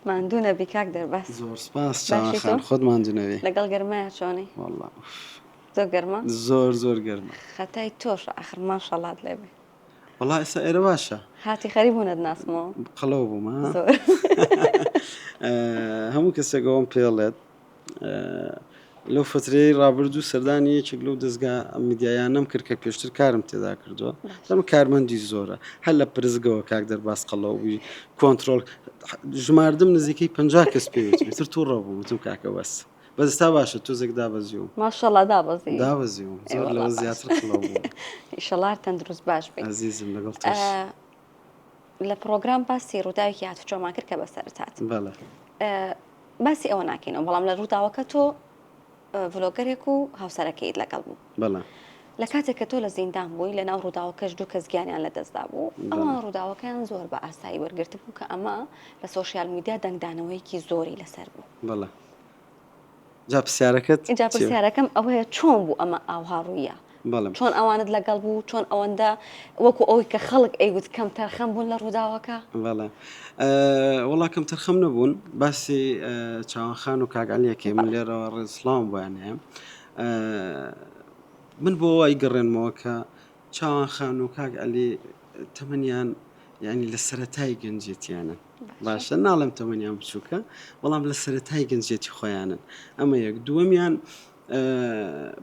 ماندوو نەبی کاک دەرباز. زۆر سپاس چاوان باشی تۆ؟ خان خۆت ماندوو نەبی. لەگەڵ گەرمایە چۆنی؟ وەڵا ئوف. زۆر گەرمە؟ زۆر زۆر گەرمە. خەتای تۆشە ئاخر ماشەڵات لێ بێ. وەڵا ئێستا ئێرە باشە. هاتی خەریک بوو نەتناسمەوە. قەڵەو بووم ها؟ زۆر. هەموو کەسێک ئەوەم پێڵێت. لەو فترەی ڕابردوو سەردانی یەکێک لەو دەزگا میدیایانەم کرد کە پێشتر کارم تێدا کردووە دەم کارمەندی زۆرە هەر لە پرسگەوە کاک دەرباز قەڵەو بووی کۆنترۆڵ ژماردم نزیکەی 50 کەس پێویست تر تووڕە بوو وتم کاکە بەس بەس تا باشە تۆزێک دابەزیوم ماشەڵا دابەزی دابەزیوم زۆر لەوە زیاتر قەڵەو بووم ئیشەڵا تەندروست باش بی ئەزیزم لەگەڵ تۆش لە پڕۆگرام باسی ڕووداوێکی هاتوچۆمان کرد کە بەسەرت هات بەڵێ باسی ئەوە ناکەینەوە بەڵام لە ڕووداوەکە تۆ ڤلۆگەرێک و هاوسەرەکەیت لەگەڵ بوو بەڵێ لە کاتێک کە تۆ لە زیندان بووی لە ناو ڕووداوەکەش دوو کەس گیانیان لە دەستدا بوو ئەوان ڕووداوەکەیان زۆر بە ئاسایی وەرگرتبوو کە ئەمە لە سۆشیال میدیا دەنگدانەوەیەکی زۆری لەسەر بوو بەڵێ جا پرسیارەکەت ئینجا پرسیارەکەم ئەوەیە چۆن بوو ئەمە ئاوها ڕوویە بەڵێ چۆن ئەوانت لەگەڵ بوو چۆن ئەوەندە وەکو ئەوەی کە خەڵک ئەیوت کەم تەرخەم بوون لە ڕووداوەکە بەڵێ وەڵا کەم تەرخەم نەبوون باسی چاوان خان و کاک عەلیەکەی من لێرەوە ڕێز سڵاوم بۆیان هەیە من بۆ وای گەڕێنمەوە کە چاوان خان و کاک عەلی تەمەنیان یعنی لە سەرەتای گەنجێتیانن باشە ناڵێم تەمەنیان بچووکە بەڵام لە سەرەتای گەنجێتی خۆیانن ئەمە یەک دووەمیان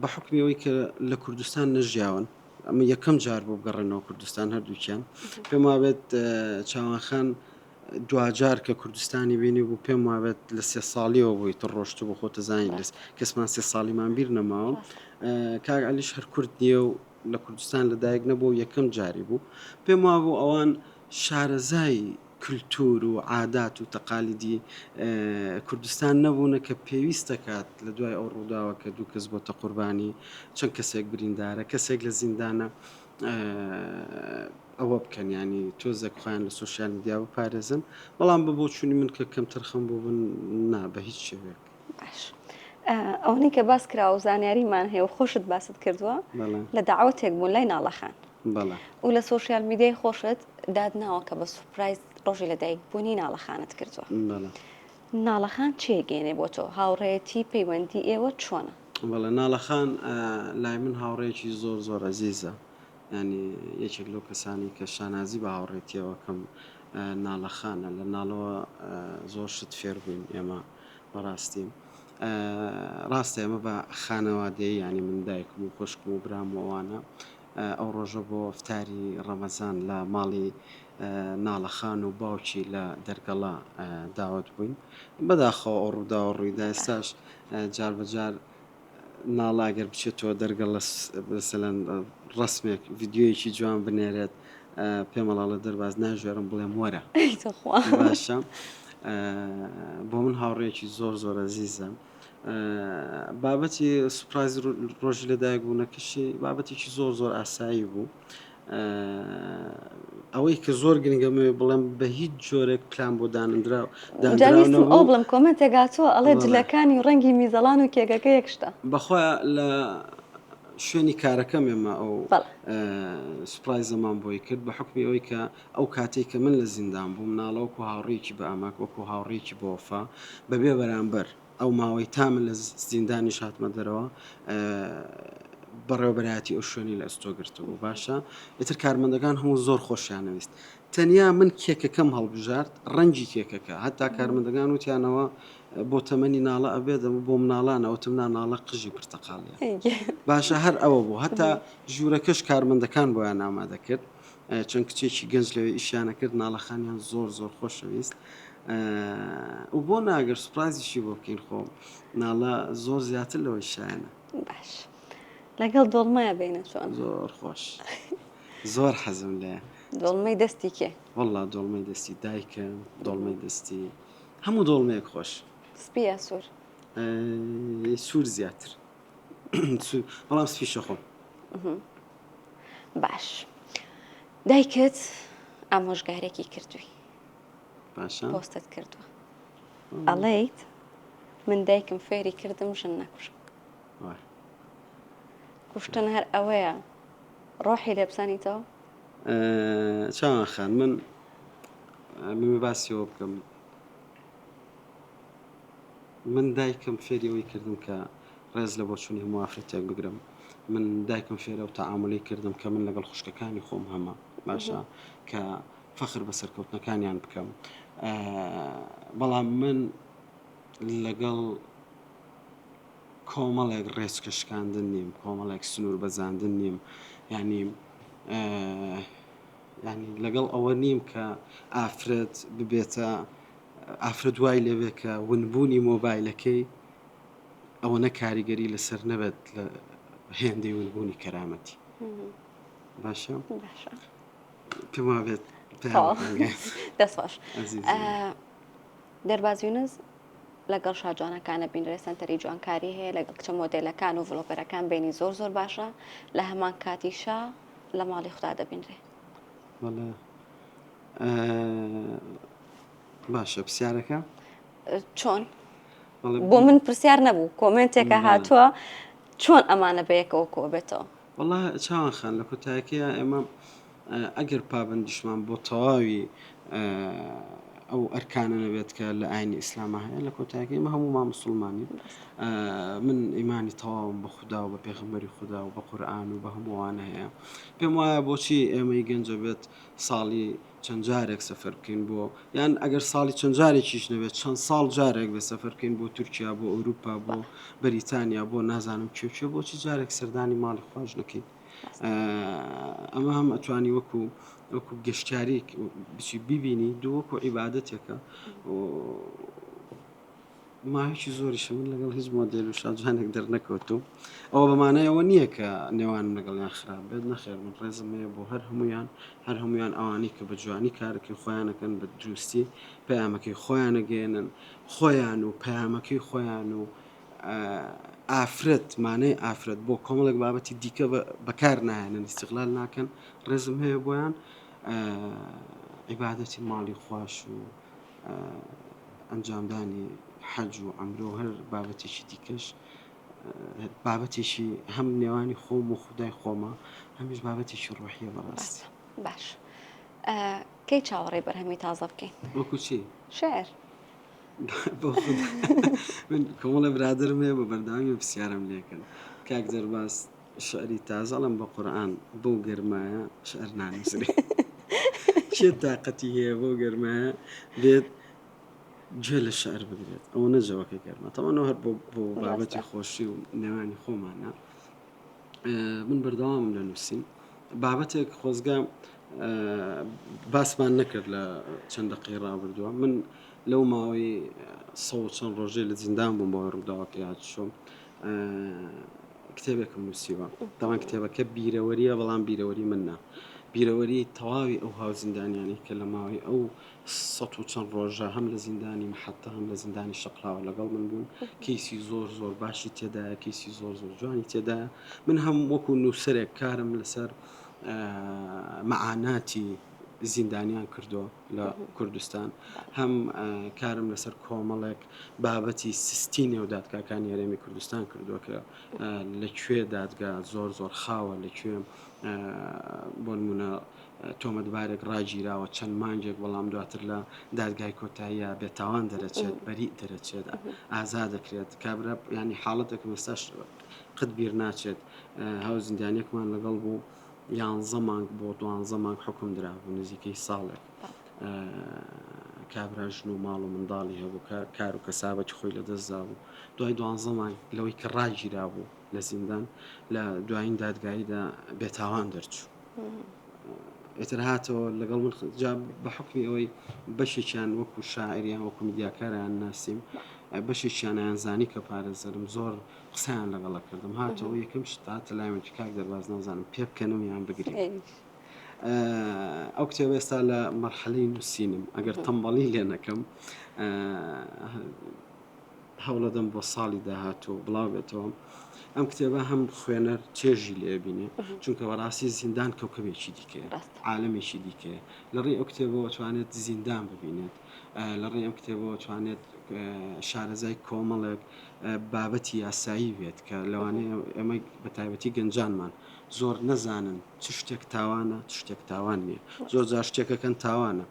بە حکمی ئەوەی کە لە کوردستان نەژیاون ئەمە یەکەم جار بوو بگەڕێنەوە کوردستان هەردووکیان پێم وابێت چاوانخان دواجار کە کوردستانی بینی بوو پێم وابێت لە سێ ساڵیەوە بووی تر ڕۆشت بۆ خۆتە زانانی لەس کەسمان سێ ساڵیمان بیر نەماوە کاک عەلیش هەر کورد نییە و لە کوردستان لەدایک نەبوو یەکەم جاری بوو پێم وابوو ئەوان شارەزای کلتور و عادات و تەقالیدی کوردستان نەبوونە کە پێویست دەکات لە دوای ئەو ڕووداوە کە دوو کەس بۆتە قوربانی چەند کەسێک بریندارە کەسێک لە زیندانە ئەوە بکەن ینی تۆزێک خۆیان لە سۆشیال میدیا بپارێزن بەڵام بە بۆچوونی من کە کەمتەرخەم بووبن نا بە هیچ شێوەیەک. باش ئەوەی کە باس کرا و زانیاریمان هەیە و خۆشت باست کردووە لە داوەتێک بوون لای ناڵەخان و لە سۆشیال میدیای خۆشت دادناوە کە بە سوپرایز ڕۆژی لەدایک بوونی ناڵەخانت کردووە ناڵەخان چێ گەێنێ بۆ تۆ هاوڕێتی پەیوەندی ئێوە چۆنە؟ بەڵێ ناڵەخان لای من هاوڕێکی زۆر زۆر ئەزیزە ینی یەکێک لەو کەسانی کە شانازی بە هاوڕێتیەوە کەم ناڵەخانە لە ناڵەوە زۆر شت فێر بووین ئێمە بەڕاستی ڕاستە ئێمە بە خانەوادەیی یانی من دایکم و خوشکم و برام و ئەوانە ئەو ڕۆژە بۆ فتاری ڕەمەزان لە ماڵی ناڵەخان و باوکی لە دەرگەڵە داوەت بووین بەداخەوە ئەو ڕووداوە ڕوویدا ئێستاش جار بەجار ناڵە ئەگەر بچێتەوە دەرگەڵە مەسەلەن ڕەسمێک ڤیدیۆیەکی جوان بنێرێت پێم ئەڵێ دەرباز ناژێرم بڵێم وەرە باشە بۆ من هاوڕێکی زۆر زۆر ئەزیزە بابەتی سوپرایز ڕۆژی لەدایک بوونەکەشی بابەتێکی زۆر زۆر ئاسایی بوو ئەوەی کە زۆر گرنگە مەوێ بڵێم بە هیچ جۆرێک پلان بۆ دانندرا دانراویستم ئەو بڵم کۆمنتێک هاتووە ئەڵێ جلەکانی و ڕەنگی میزەڵان و کێکەکە یەک شتە. بەخوا لە شوێنی کارەکەم ئێمە ئەو سوپرایزەمان بۆی کرد بە حکمی ئەوەی کە ئەو کاتێک کە من لە زیندان بووم ناڵە وەکو هاوڕێکی بە ئەمەک وەکو هاوڕێکی بۆفا بەبێ بەرامبەر ئەو ماوەی تا من لە زیندانیش هاتمە دەرەوە بەڕێوەبەرایەتی ئەو شوێنی لە ئەستۆ گرتبوو باشە ئیتر کارمەندەکان هەموو زۆر خۆشیانەویست تەنیا من کێکەکەم هەڵبژارد ڕەنگی کێکەکە هەتا کارمەندەکان وتیانەوە بۆ تەمەنی ناڵە ئەبێت ئەمە بۆ مناڵانە وتم نا ناڵە قژی پرتەقاڵیە باشە هەر ئەوە بوو هەتا ژوورەکەش کارمەندەکان بۆیان ئامادە کرد چەند کچێکی گەنج لەوێ ئیشیانە کرد ناڵەخانیان زۆر زۆر خۆشەویست و بۆ ناگەر سوپرازیشی بۆ بکەین خۆ ناڵە زۆر زیاتر لەوەی شایەنە. باش لەگەڵ دۆڵمایە بینە چۆن؟ زۆر خۆش زۆر حەزم لێ. دۆڵمەی دەستی کێ؟ وەڵا دۆڵمەی دەستی دایکم دۆڵمەی دەستی هەموو دۆڵمەیەک خۆش. سپی یا سوور؟ سوور زیاتر بەڵام سپیشە خۆم. باش دایکت ئامۆژگارێکی کردووی باشە پۆستت کردووە ئەڵێیت من دایکم فێری کردم ژن نەکوژم کوشتن هەر ئەوەیە ڕۆحی لێ بسەنیتەوە چاوان خان من من باسیەوە بکەم. من دایکم فێری ئەوەی کردم کە ڕێز لە بۆچوونی هەموو ئافرەتێک بگرم. من دایکم فێرە ئەو تەعامولەی کردم کە من لەگەڵ خوشکەکانی خۆم هەمە باشە کە فەخر بە سەرکەوتنەکانیان بکەم. بەڵام من لەگەڵ کۆمەڵێک ڕێچکە شکاندن نیم، کۆمەڵێک سنوور بەزاندن نیم. یانی یانی لەگەڵ ئەوە نیم کە ئافرەت ببێتە ئافرەت وای لێبێ کە ونبوونی مۆبایلەکەی ئەوەنە کاریگەری لەسەر نەبێت لە هێندەی ونبوونی کەرامەتی. باشە؟ باشە. پێم وابێت دەست خۆش. دەرباز یونس لەگەڵ شاجوانەکانە بینرێ سەنتەری جوانکاری هەیە لەگەڵ کچە مۆدێلەکان و ڤلۆگەرەکان بینی زۆر زۆر باشە لە هەمان کاتیشا لە ماڵی خودا دەبینرێ. بەڵێ باشە پرسیارەکە چۆن بۆ من پرسیار نەبوو کۆمنتێکە هاتووە چۆن ئەمانە بەیەکەوە کۆ بێتەوە وەڵا چاوان خان لە کۆتایەکەیە ئێمە ئەگەر پابەندیشمان بۆ تەواوی ئەو ئەرکانە نەبێت کە لە ئاینی ئیسلامە هەیە لە کۆتایەکەی ئێمە هەموومان مسلمانین من ئیمانی تەواوم بە خودا و بە پێغەمبەری خودا و بە قورئان و بە هەمووانە هەیە پێم وایە بۆچی ئێمەی گەنجە بێت ساڵی چەند جارێک سەفەر بکەین بۆ یان ئەگەر ساڵی چەند جارێکیش نەبێت چەند ساڵ جارێک بێ سەفەر بکەین بۆ تورکیا بۆ ئەوروپا بۆ بەریتانیا بۆ نازانم کوێ کوێ بۆچی جارێک سەردانی ماڵی خواش نەکەین ئەمە هەم ئەتوانی وەکو وەکو گەشتیاری بچی ببینی دوو وەکو عیبادەتێکە ماوەیەکی زۆریشە من لەگەڵ هیچ مۆدێل و شاجوانێک دەرنەکەوتووم ئەوە بە مانای ئەوە نییە کە نێوانم لەگەڵیان خراپ بێت نەخێر من ڕێزم هەیە بۆ هەر هەمویان هەر هەمویان ئەوانەی کە بە جوانی کارەکەی خۆیانەکەن بە دروستی پەیامەکەی خۆیانەگەێنن خۆیان و پەیامەکەی خۆیان و ئافرەت مانای ئافرەت بۆ کۆمەڵێک بابەتی دیکە بەکار نایەنن استغلال ناکەن ڕێزم هەیە بۆیان عیبادەتی ماڵی خواش و ئەنجامدانی حەج و عەمرە و هەر بابەتێکی دیکەش بابەتێکی هەم نێوانی خۆم و خودای خۆمە هەمیش بابەتێکی ڕۆحیە بەڕاستی. باش کەی چاوەڕێی بەرهەمی تازە بکەین؟ وەکو چی؟ شعر. بۆ خودا من کۆمەڵە برادەرم هەیە بە بەردەوامی پرسیارم لێکەن کاک دەرباز شعری تازە ئەڵێم بە قورئان بەو گەرمایە شعر نانووسرێ کێ تاقەتی هەیە بەو گەرمایە بێت گوێ لە شعر بگرێت ئەوە نەجەوەکە گەرمە تەوانەوە هەر بۆ بۆ بابەتی خۆشی و نێوانی خۆمانە من بەردەوامم لە نووسین بابەتێک خۆزگە باسمان نەکرد لە چەند دقی ڕابردووە من لەو ماوەی سە چەند ڕۆژێ لە زیندان بووم بۆ ڕووداوەکەی هاتوچۆ کتێبێکم نووسیوە تاوان کتێبەکە بیرەوەریە بەڵام بیرەوەری من نا بیرەوەری تەواوی ئەو هاو زیندانیانی کە لە ماوەی ئەو سە و چەند ڕۆژە هەم لە زیندانی محەتە هەم لە زیندانی شەقلاوە لەگەڵ من بوون کەیسی زۆر زۆر باشی تێدایە کەیسی زۆر زۆر جوانی تێدایە من هەم وەکو نووسەرێک کارم لەسەر مەعاناتی زیندانیان کردووە لە کوردستان هەم کارم لەسەر کۆمەڵێک بابەتی سستی نێو دادگاکانی هەرێمی کوردستان کردووە کە لە کوێ دادگا زۆر زۆر خاوە لە کوێ بۆ نمونە تۆمەتبارێک ڕاگیراوە چەند مانگێک بەڵام دواتر لە دادگای کۆتاییە بێتاوان دەرەچێت بەری دەرەچێت ئازا دەکرێت کابرا ینی حاڵەتێکم ئێستاش قت بیر ناچێت هاو زیندانیەکمان لەگەڵ بوو یانزە مانگ بۆ دوانزە مانگ حکوم درابوو نزیکەی ساڵێک کابرا ژن و ماڵ و منداڵی هەبوو کە کار و کەسابەتی خۆی لەدەستدا بوو دوای دوانزە مانگ لەوەی کە ڕاگیرا بوو لە زیندان لە دوایین دادگاییدا بێتاوان دەرچوو ئیتر هاتەوە لەگەڵ من جا بە حکمی ئەوەی بەشێکیان وەکو شاعریان وەکو میدیاکاریان ناسیم بەشێکیانیان زانی کە پارێزەرم زۆر قسەیان لەگەڵ ئەکردم هاتەوە یەکەم شت هاتە لای وتی کاک دەرباز نازانم پێ بکەنم یان بگریم ئەو کتێبە ئێستا لە مەرحەلەی نووسینم ئەگەر تەمبەڵی لێ نەکەم هەوڵەدەم بۆ ساڵی داهاتوو بڵاو بێتەوە ئەم کتێبە هەم خوێنەر چێژی لێ بینێ چونکە بەڕاستی زیندان کەوکەبێکی دیکەیە عالمێکی دیکەیە لە ڕێی ئەو کتێبەوە توانێت زیندان ببینێت لە ڕێی ئەم کتێبەوە توانێت شارەزای کۆمەڵێک بابەتی یاسایی بێت کە لەوانەیە ئێمە بە تایبەتی گەنجانمان زۆر نەزانن چ شتێک تاوانە چ شتێک تاوان نییە زۆر جار شتێکەکەن تاوانە.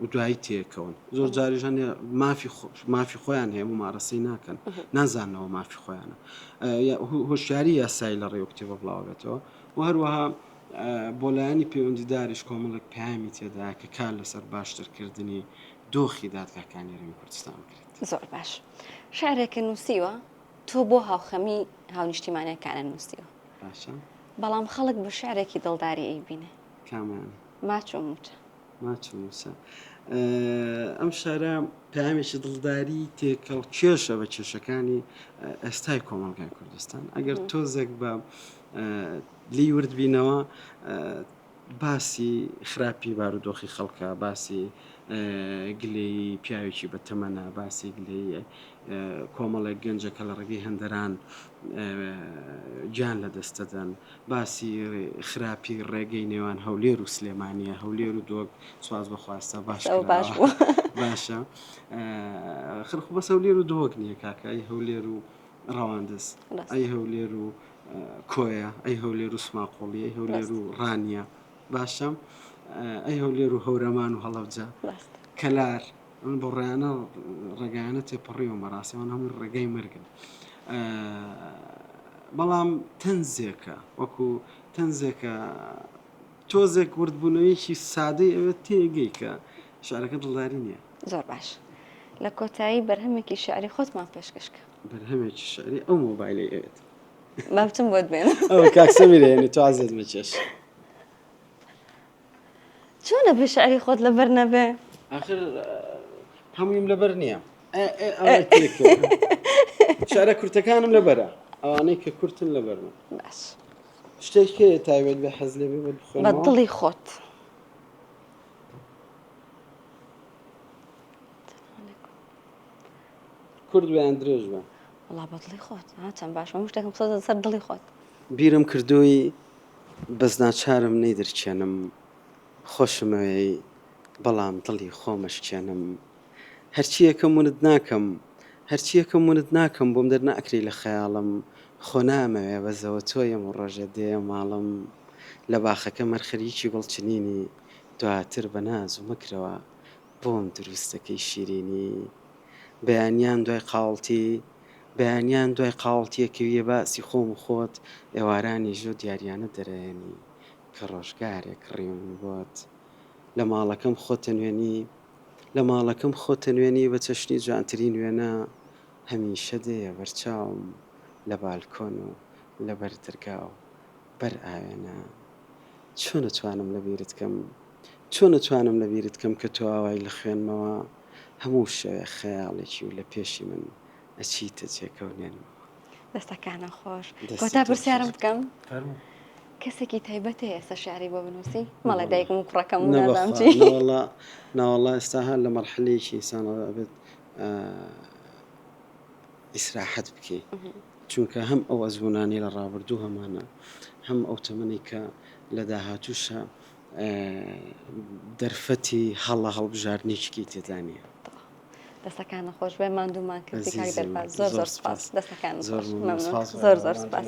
و دوایی تێکەون. زۆر جاریش هەنێ مافی مافی خۆیان هەیە ممارەسەی ناکەن نازاننەوە مافی خۆیانە هۆشیاری یاسایی لە ڕێی کتێبە بڵاوبێتەوە و هەروەها بۆ لایەنی پەیوەندیداریش کۆمەڵێک پەیامی تێدایە کە کار لەسەر باشترکردنی دۆخی دادگاکانی هەرێمی کوردستان بکرێت. زۆر باش. شعرێکت نووسیوە تۆ بۆ هاوخەمی هاونیشتیمانیەکانت نووسیوە. باشە. بەڵام خەڵک بە شعرێکی دڵداری ئەیبینێ. کامیان؟ ماچ و موچە. ماچ و موچە. ئەم شعرە پەیامێکی دڵداری تێکەڵ کێشە بە کێشەکانی ئێستای کۆمەڵگای کوردستان. ئەگەر تۆزێک بە لێی ورد بینەوە باسی خراپی بارودۆخی خەڵکە، باسی گلەیی پیاوێکی بە تەمەنە، باسی گلەیی کۆمەڵێک گەنجە کە لە ڕێگەی هەندەران گیان لە دەست دەدەن، باسی خراپی ڕێگەی نێوان هەولێر و سلێمانیە، هەولێر و دۆک سواز بەخواستە باش کراوە باشە خرخ بەس هەولێر و دۆک نییە کاکە ئەی هەولێر و ڕەواندز، ئەی هەولێر و کۆیە، ئەی هەولێر و سماقوڵی، ئەی هەولێر و ڕانیە، باشە ئەی هەولێر و هەورەمان و هەڵەبجە، کەلار، من بۆ ڕێیانە ڕێگایانە تێپەڕیوم بەڕاستی ئەوان هەموو ڕێگای مەرگن. بەڵام تەنزێکە وەکو تەنزێکە تۆزێک وردبوونەوەیەکی سادەی ئەوێت تێگەی کە شعرەکە دڵداری نییە. زۆر باش لە کۆتایی بەرهەمێکی شیعری خۆتمان پێشکەش کە. بەرهەمێکی شیعری ئەو مۆبایلەی ئەوێت. با بچم بۆت بێنم. ئەوە کاک سەمیر هێنی تۆ عەزێت مەکێش. چۆنە بێ شیعری خۆت لەبەر نەبێ؟ ئاخر هەموویم لەبەر نییە. شعرە کورتەکانم لەبەرە ئەوانەی کە کورتن لەبەرمە. باش. شتێک هەیە تایبەت بێ حەز لێ بێ بۆت بخوێنمەوە؟ بە دڵی خۆت. کورت بێ یان درێژ بێ؟ وەڵا بە دڵی خۆت ها چەند باش هەموو شتێکم خستۆتە سەر دڵی خۆت. بیرم کردووی بەس ناچارم نەیدرکێنم خۆشمەوێی بەڵام دڵی خۆمەشکێنم هەرچییەکەم ونت ناکەم هەرچییەکەم ونت ناکەم بۆم دەرناکرێی لە خەیاڵم خۆ نامەوێ بەزەوە تۆیم و ڕۆژێ دێیە ماڵم لە باخەکەم هەر خەریکی گوڵ چنینی دواتر بە ناز و مەکرەوە بۆم دروست دەکەی شیرینی بەیانیان دوای قاوڵتی بەیانیان دوای قاوڵتی ئەکەویە باسی خۆم و خۆت ئێوارانیش لەو دیاریانە دەرەیەنی کە ڕۆژگارێ کڕیومن بۆت لە ماڵەکەم خۆت ئەنوێنی لە ماڵەکەم خۆت ئەنوێنی بە چەشنی جوانترین وێنە هەمیشە دێیە بەرچاوم لە بالکۆن و لە بەر درگا و بەر ئاوێنە چۆن ئەتوانم لە بیرت کەم چۆن ئەتوانم لە بیرت کەم کە تۆ ئاوای لە خوێنمەوە هەموو شەوێ خەیاڵێکی و لە پێشی من ئەچیتە جێگەو نێنمەوە. دەستەکانت خۆش. کۆتا پرسیارم بکەم کەسێکی تایبەت هەیە ئێستا شیعری بۆ بنووسی مەڵێ دایکم و کوڕەکەم و نازانم چی نەوەڵا ناوەڵا ئێستا هەر لە مەرحەلەیەکی ئینسانەوە ئەبێت ئیسراحەت بکەی چونکە هەم ئەو ئەزموونانەی لە ڕابردوو هەمانە هەم ئەو تەمەنی کە لە داهاتووشە دەرفەتی هەڵە هەڵبژاردنێکی تێدا نییە. دەستەکانت خۆش بێ ماندوومان کردی کاک دەرباز زۆر زۆر سپاس دەستەکانت خۆش مەمنون زۆر زۆر سپاس.